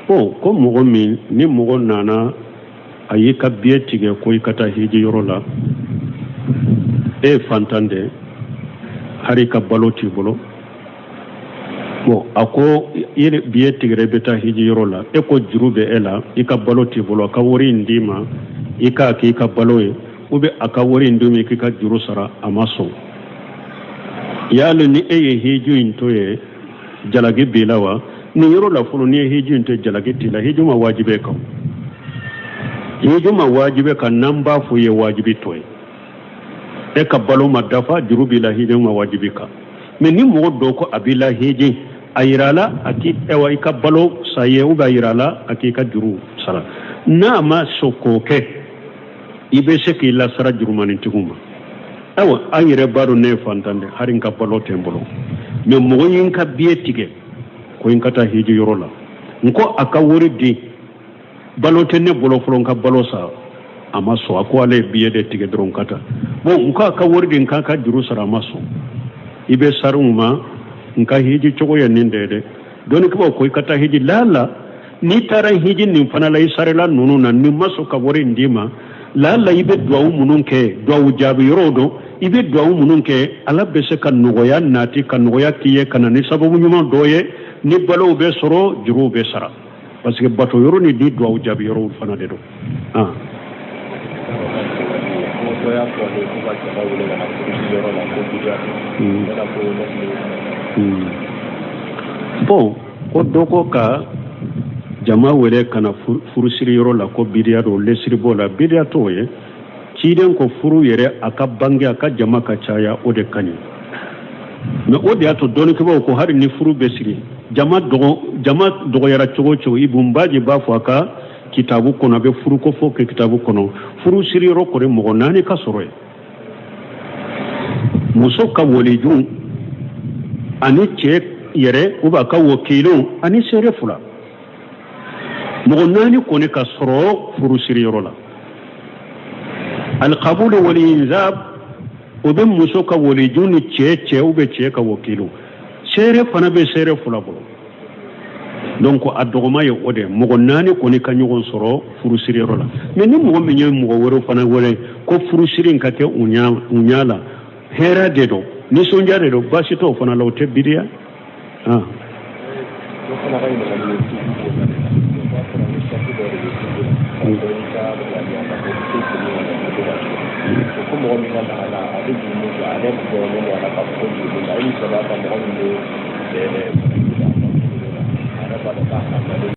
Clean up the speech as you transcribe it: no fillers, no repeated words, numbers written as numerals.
Bon, ko mɔgɔ min ni mɔgɔ nana a y'i ka biye tigɛ ko i ka taa hiji yɔrɔ la, e ye fantan de, hali i ka balo t'i bolo. Bon, a ko i biye tigɛra, i bɛ taa hiji yɔrɔ la, e ko juru bɛ e la, i ka balo t'i bolo, a ka wari in d'i ma i k'a kɛ i ka balo ye, ou bien a ka wari in d'i ma i k'i ka juru sara, a ma sɔn. Yali ni e ye hiji in to yen, jalaki b'i la wa? Nin yɔrɔ la fɔlɔ, n'i ye hiji in to yen, jalaki t'i la. Hiji ma wajibi e kan, hiji ma wajibi kan. N'an b'a fɔ i ye wajibi to yen, e ka balo ma dafa, juru b'i la, hiji ma wajibi kan. Mais ni mɔgɔ dɔ ko a b'i la hiji, a yira la a k'i ɛwa i ka balo san ye, ou bien a yira la a k'i ka juru sara, n'a ma sɔn k'o kɛ, i bɛ se k'i lasara jurumanitigiw ma. Ayiwa, an yɛrɛ b'a dɔn ne ye fantan de, hali n ka balo tɛ n bolo, mais mɔgɔ ye n ka biye tigɛ ko n ka taa hiji yɔrɔ la, n ko a ka wari di, balo tɛ ne bolo fɔlɔ, n ka balo san, a ma sɔn. A ko ale ye biye de tigɛ dɔrɔn ka taa. Bon, n ko a ka wari di, n k'a ka juru sara, a ma sɔn. I bɛ sari u ma, n ka hiji cogo ye nin de ye dɛ. Dɔnnikɛbaaw ko i ka taa hiji laala, n'i taara hiji nin fana la, i sarila ninnu na, nin ma sɔn ka wari in d'i ma, laala i bɛ duwawu minnu kɛ, duwawu jaabi yɔrɔw don, i bɛ duwawu minnu kɛ, Ala bɛ se ka nɔgɔya nati, ka nɔgɔya k'i ye, ka na ni sababu ɲuman dɔ ye, ni balow bɛ sɔrɔ, juruw bɛ sara, parce que bato yɔrɔ ni di duwawu jaabi yɔrɔw fana de don. Bon, ko dɔ ko ka jama wele ka na furusiri yɔrɔ la ko bidiya don, lesiri b'o la, bidiya t'o ye. Ciden ko furu yɛrɛ a ka bange, a ka jama ka caya, o de ka ɲi. Mais o de y'a to dɔnnikɛbaaw ko hali ni furu bɛ siri, jama dɔgɔyara cogo o cogo, Ibun Baji b'a fɔ a ka kitabu kɔnɔ, a bɛ furu ko fɔ kɛ kitabu kɔnɔ, furu siri yɔrɔ kɔni mɔgɔ naani ka sɔrɔ yen, muso ka waliju ani cɛ yɛrɛ u b'a ka wakilu ani seere fila, mɔgɔ naani kɔni ka sɔrɔ furu siri yɔrɔ la. Alqabulu wal inzab, o bɛ muso ka waliju ni cɛ u bɛ cɛ ka wakilu, seere fana bɛ seere fila bolo. Donc a dɔgɔma ye o de ye, mɔgɔ naani kɔni ka ɲɔgɔn sɔrɔ furusiri yɔrɔ la. Mais ni mɔgɔ min ye mɔgɔ wɛrɛ fana wele ko furusiri in ka kɛ u ɲɛ la, hɛrɛ de don, nisɔndiya de don, baasi t'o fana la, o tɛ bidiya.